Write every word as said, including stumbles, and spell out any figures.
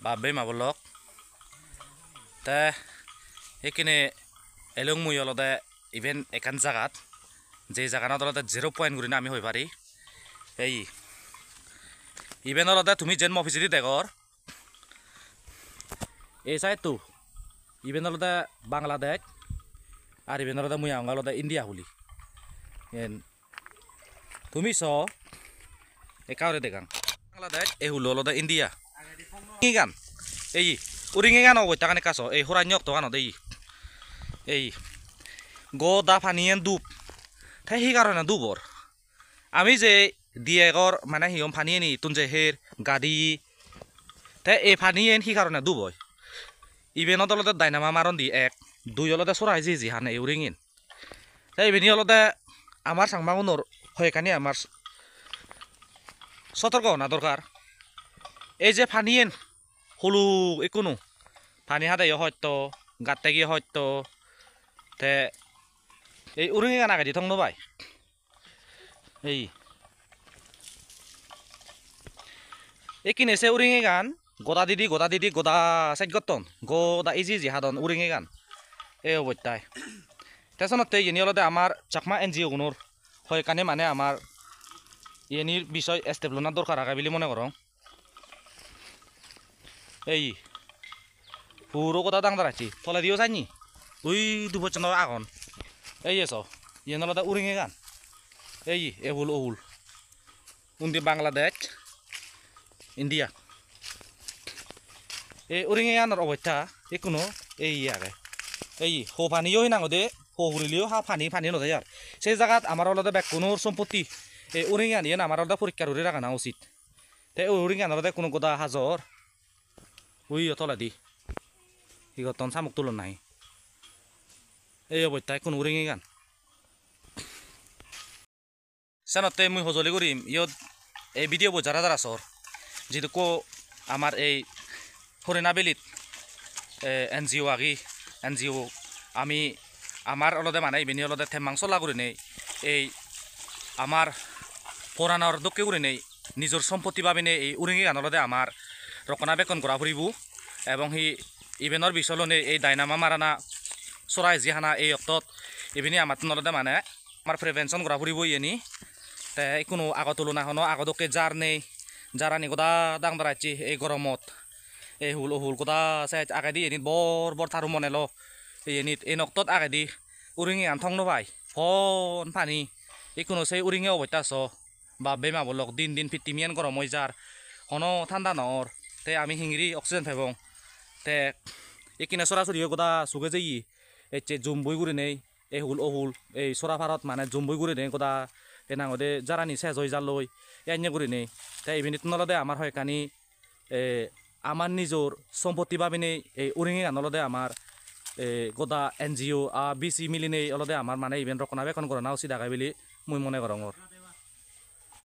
Bap bhei ma bon lok. Te ekkene elong mui olode iben ekkan jagat, je jaganot olode zero point gurinei ami hoi pari. Ei, iben olode tumi jen mo pijedi degor, ei side-to iben olode Bangladesh, ar iben olode mui agonge olode India huli. Iyen tumi so ekka guri degang. Bangladesh, ei hulo olode India. Uringi gan. Ei, uringi gan obostagan ekka so. Ei horanni oktoganot ei. Ei. Goda paniyen dup. Te hi karone dup or? Ami je diye gor mane hi hom paniyeni ittun je her gadi. Te ei paniyen hi karone dup oi? Ibenot olode dynama maron di ek, dui olode sora iji iji han ei uringin. Te ibeni olode amar Changmagunor hoyekkani amar sotorko ona dorkar. Ei je paniyen huluk ikkunu, pani hadeyo hoyto, gattegi hoyto, te ei uringigan agedi thong no pai. Ei. Ekkene se uringigan goda didi, goda didi, goda sej gotton. Goda iji iji hadon uringigan. Ei obostai. Te senotte iyeni olode amar Chakma N G O gunor hoyekkani mane amar iyenir bisoy step lona dorkar age bili mone gorong. Ei, puro goda dang daracche. Tolediyo sanni. Ui dubochonor agon. Ei eso. Iyen olode uringigan. Ei, ebul obul. Undi Bangladesh, India. Ei uringiganor obosta ekkuno ei age. Ei ho paniyo hinang hoide, ho hurileyo ha pani, pani no jai ar. Se jagat amar olode bekkunor sompotti. Ei uringigan iyen amar olode poriskar guri ragana usit. Te uringigan olode ekkuno goda hajor. Uiyo toledi. Hi gotton, samuk tulon nahi? Ei obosta ekkuno uringigan. Senotte mui hojoli gurim, iyot ei video bo jara jara sor, jidukko amar ei Horinabilit, eh, N G O agi, N G O ami, amar olode mane ibeni olode temmang sola gurinei, ei amar poranor dokke gurinei nijor sompotti babinei ei uringigan olode amar rokkona bekkon gora puribo, ebong hi ibenor bisoy lonei ei dynama marana, sora iji hana ei oktot ibeni amattun olode mane amar prevention gora puribo iyeni. Te ikkunu ago tulona hono ago dokke jar nei, jarani goda dang daracche ei goromot. Ei hul o hul goda sej agedi iyenit bor bor tarum onelo. Iyenit ei noktot agedi uringigan thong no pai. Pon pani. Ikkunu sei uringi obosta so. Bap bhei ma bon lok, din din pittimiyan gorom oi jar. Hono thanda no or. Te ami hingiri oxygen pebong. Te ikkine sorasori oi goda suge jeye. Ecche jumbui gurinei. Ei hul o hul, ei sora parot mane jumbui gurinei goda, enang hoide jarani sej oi jalloi, enne gurinei. Te ibenittun olode amar hoyekkani, eh, amar nijor sompotti babinei ei uringigan olode amar, eh, goda N G O a B C milinei olode amar mane iben rokkona bekkon gorana usit age bili mui mone gorongor.